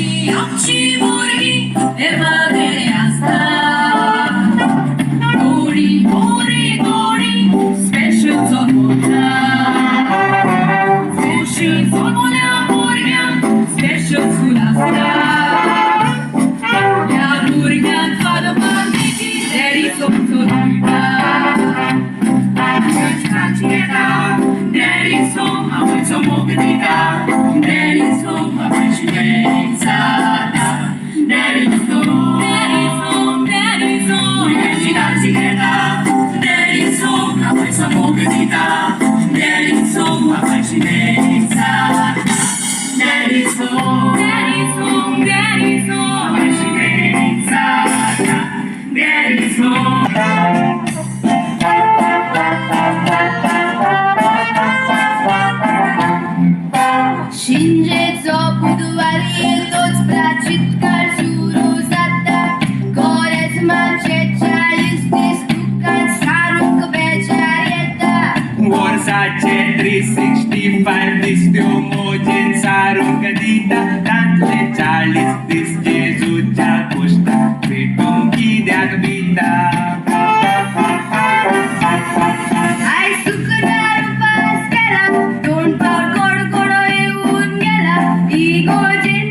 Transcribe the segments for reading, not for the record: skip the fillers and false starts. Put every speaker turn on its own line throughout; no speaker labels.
आमची भुरगीं देवा आसता गोडी गोरी गोडी स्पेशल जगोता स्पेशल जगोल्या भुरग्यांक स्पेशल स्कूल आसता ह्या भुरग्यांक फादर डॅडी सोमचो दिता Daddy's home, आवयचो मोग दिता. Daddy's home, आवयची जाता. Daddy's home, Daddy's home, Daddy's home, भुरग्यांची काळजी घेता. Daddy's home, आवयचो मोग दिता. Daddy's home, आवयची जाता. Daddy's home, Daddy's home, Daddy's home, आवयची जाता. Daddy's home.
शिंजेचो बुधवारी तोच प्राचीत काळ सुरू जाता. कोरेज्माचे 40 दीस दुकान सारूंक बेजार येता.
वर्साचे 365 दीस त्यो मोजेन सारूंक दिता. तांतले 40 दीस जेजूच्या कुश्टाक पेटूंक कित्याक भिता.
आयज शुक्रार उपास केला, दोन पावट कडकडो येवन गेला. इगोर्जेन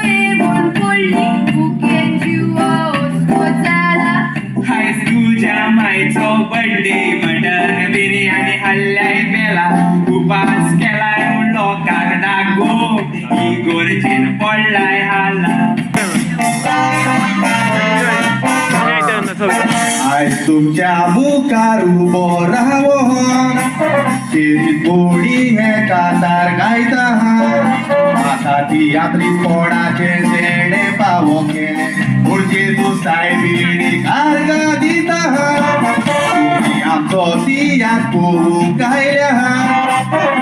येवन पडली, भुकेन जिवा हुस्को जाला.
आयज तुज्या मायचो बर्थडे, मटन बिर्याणी हल्ल्याय पेला. उपास केलाय म्हूण लोकांक दाखोवंक इगोर्जेन पडलाय हाला.
आयज तुमच्या मुखार उबो रावोन शेती गोडी हे कातार गायता. म्हाका तियात्रीस कोणाचे देणे पावो केले पूण जेजू सायबिणी कारगा दिता. तुमी आमचो तियात्र पळोवंक आयल्या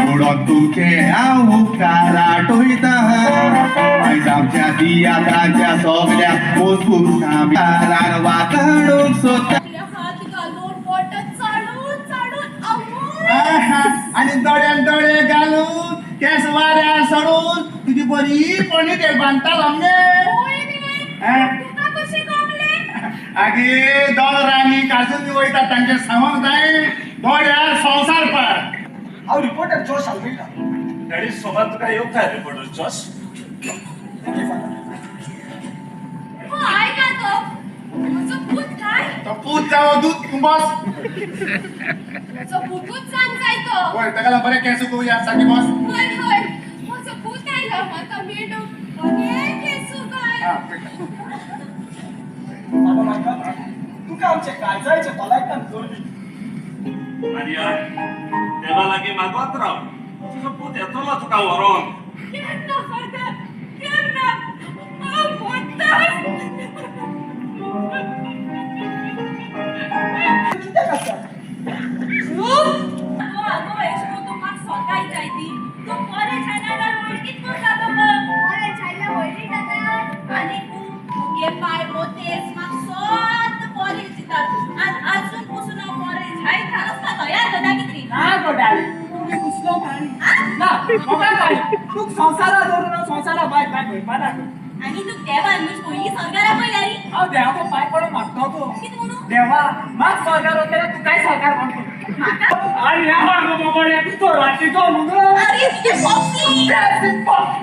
म्हणून तुमचे हांव उपकार आठयता. आयज आमच्या तियात्रांच्या सगल्या मजबूत आमी वाताडूंक सोदता.
हात घालून बोटां चाडून चाडून आवय.
आनी दोळ्यान दोळे घालून केंस वाऱ्यार सोडून तुजी बरी पणी बांदता मगे.
होय रे, तुका कशें कळलें?
आगे दोळरांनी काजून वयता तांचे सांगूंक जाय दोळ्यार संवसार पार.
हांव रिपोर्टर जोश आल्मेदा.
डॅडी सोबत तुका येवंक काय reporter Josh.
Thank you father.
हो आयका तो म्हजो पूत काय?
तो पूत जावं दूत तूं बस.
म्हजो पुतूच जावंक जाय तो.
वय ताका लागून बरें केंस उगोवया सारकी बस.
हय हय, म्हजो पूत आयला म्हाका मेळूंक. बरें केंस उगय.
बाबा मायकल, तुका आमचे काळजाचे खोलायतान जोडली.
मारिया, देवा लागीं मागत राव, तुजो पूत येतलो तुका व्हरोन.
केन्ना फादर, केन्ना? हांव मोत्ताच.
कित्याक आसा?
अगो अगो, एश कोन्न तूं म्हाका सोताय जाय ती. तूं बरें जायना वळखीत कोण जाता मग.
बरें जायना व्हडली जाता.
आनी तूं मुगे पाय मोतेस म्हाका सोत बरें दितात आनी आजून पसून हांव बरें जायना आसता तयार जाता कितली.
ना गो डॅडी, तुमी कुसलो काणी ना म्हाका काणी तुक संवसारा दवरून हांव संवसारा भायर भायर भोंवपा ना.
आनी तूं देवान म्हज पयलीं सरकारा पयल्या रे.
हांव देवाचो पांय पडून मागता गो.
कितें म्हणून?
देवा, म्हाका सरकार वतलें तुकाय सरकार म्हणटा. आनी ह्या गो बाबडे तो रातीचो मुगो.
अरे तुजें पॉप्सी.
पॉप्सी.